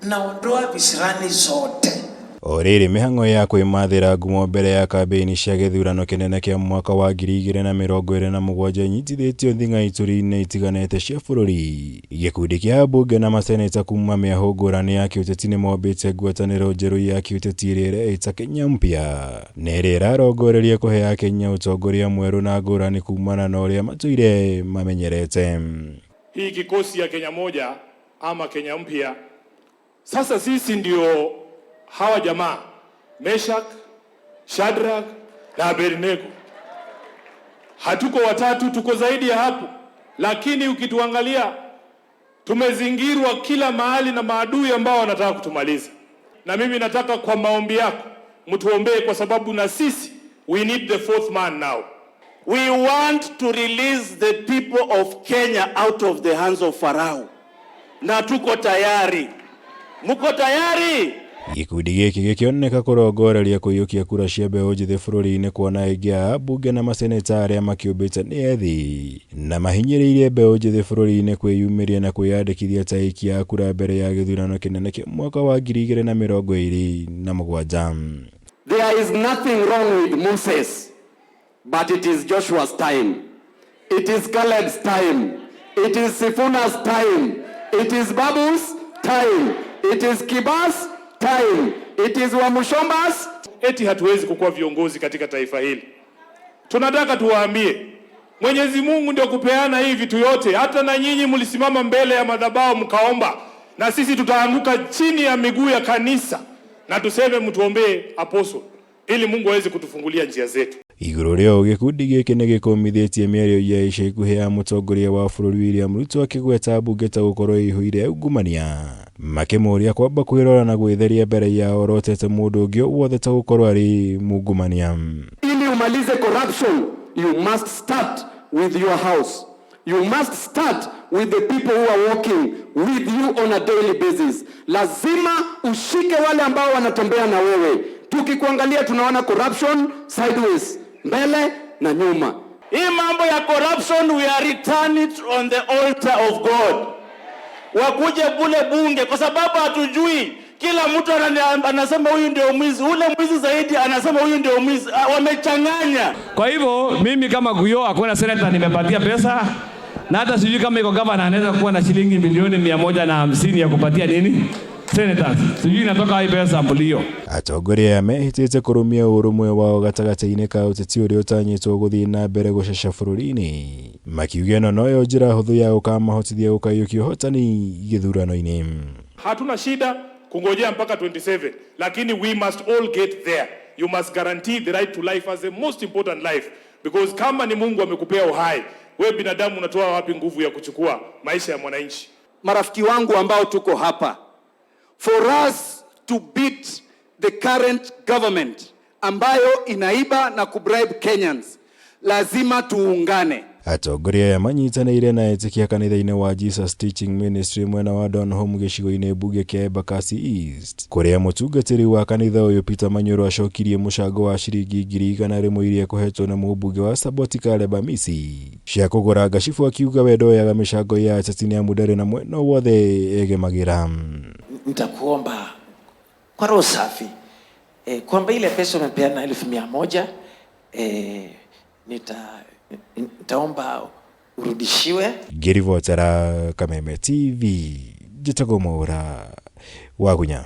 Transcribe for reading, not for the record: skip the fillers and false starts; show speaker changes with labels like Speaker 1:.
Speaker 1: Naondoa visirani zote.
Speaker 2: O rĩrĩ mĩhang'o ya kwĩmathĩra ngumo mbere ya kambĩini cia gĩthurano kĩnene kĩa mwaka wa 2027 ĩnyitithĩtio thing'a ituri-inĩ itiganĩte cia bũrũri. Gĩkundi kĩa ambunge na maseneta kuma mĩahũ ngũrani ya kĩũteti nĩmombĩte ngwatanĩro njerũ ya kĩũteti ĩrĩa ĩreĩta Kenya Mpya na ĩrĩa ĩrarongoreria kũhe akenya ũtongoria mwerũ na ngũrani kumana na ũrĩa matũire mamenyerete.
Speaker 3: Hii kikosi ya Kenya moja ama Kenya mpya. Sasa sisi ndio hawa jamaa Meshak, Shadrach na Abednego. Hatuko watatu, tuko zaidi ya hapo, lakini ukituangalia tumezingirwa kila mahali na maadui ambao wanataka kutumaliza. Na mimi nataka kwa maombi yako mtuombee, kwa sababu na sisi we need the fourth man now.
Speaker 4: We want to release the people of Kenya out of the hands of Pharaoh. Na tuko tayari. Muko tayari?
Speaker 2: Gĩkundi gĩkĩ gĩkĩoneka kũrongoreria kũiyũkia kura cia mbeũ njĩthĩ bũrũri-inĩ kuona aingĩ a ambunge na maseneta arĩa makĩũmbĩte nĩ ethĩ na mahinyĩrĩirie mbeũ njĩthĩ bũrũri-inĩ kwĩyumĩria na kwĩyandĩkithia ta aikia a kura mbere ya gĩthurano kĩnene kĩa mwaka wa 2027.
Speaker 4: There is nothing wrong with Moses, but it is Joshua's time. It is Caleb's time. It is Sifuna's time. It is Babu's time. It is Kiba's time. It is Wamuchomba's.
Speaker 3: Eti hatuwezi kukuwa viongozi katika taifa hili. Tunataka tuwaambie Mwenyezi Mungu ndio kupeana hii vitu yote. Hata na nyinyi mlisimama mbele ya madhabahu mkaomba, na sisi tutaanguka chini ya miguu ya kanisa na tuseme mtuombee apostle, ili Mungu aweze kutufungulia njia zetu.
Speaker 2: Igũrũ rĩa ũũ gĩkundi gĩkĩ nĩ gĩkũmithĩtie mĩario ya ica ikuhĩ ya mũtongoria wa bũrũri William Ruto akĩgweta mbunge ta gũkorwo ĩihũire ungumania makĩmũria kwamba kwĩrora na gwĩtheria mbere ya orotete mũndũ ũngĩ o wothe ta gũkorwo arĩ mungumania.
Speaker 4: Ili umalize corruption, you must start with your house. You must start with the people who are working with you on a daily basis. Lazima ushike wale ambao wanatembea na wewe. Tukikuangalia tunaona corruption sideways, mbele na nyuma. Hii mambo ya corruption we are return it on the altar of God. Wakuje kule bunge kwa sababu hatujui. Kila mtu anasema huyu ndio mwizi, ule mwizi zaidi anasema huyu ndio mwizi. Wamechanganya.
Speaker 5: Kwa hivyo mimi kama Guyo hakuna senator nimepatia pesa, na hata sijui kama iko governor anaweza kuwa na shilingi milioni 150 ya kupatia nini senators. Sijui inatoka wapi pesa sampuli.
Speaker 2: Atongoria aya mehĩtĩte kũrũmia ũrũmwe wao gatagatĩ-inĩ ka ũteti ũrĩa ũtanyĩtwo gũthiĩ na mbere gũcaca bũrũri-inĩ makiuga ĩno noyo njĩra hũthũ ya gũkamahotithia gũkaiyũkia ũhotani gĩthurano-inĩ.
Speaker 3: Hatuna shida kungojea mpaka 27, lakini we must all get there. You must guarantee the right to life as the most important life, because kama ni Mungu amekupea uhai, we binadamu unatoa wapi nguvu ya kuchukua maisha ya mwananchi?
Speaker 4: Marafiki wangu ambao tuko hapa, for us to beat the current government ambayo inaiba na kubribe Kenyans, lazima tuungane.
Speaker 2: Atongoria aya manyitanĩire na etĩkia kanitha-inĩ wa Jesus Teaching Ministry mwena wa Donholm gĩcigo-inĩ mbunge kĩa Embakasi East kũrĩa mũtungatĩri wa kanitha ũyũ Peter Manyoro acokirie mũcango wa ciringi 100,000 iria ekũhetwo nĩ mũmbunge wa Saboti Caleb Amisi cia kũgũra ngacibũ akiuga we ndoyaga mĩcango ya ateti nĩamu ndarĩ na mwena wothe egemagĩra.
Speaker 1: Nitakuomba kwa roho safi kwamba ile pesa umepeana 100,000 nitaomba urudishiwe.
Speaker 2: Ngĩribotera Kameme TV njĩtagwo Mwaũra wa Gunya.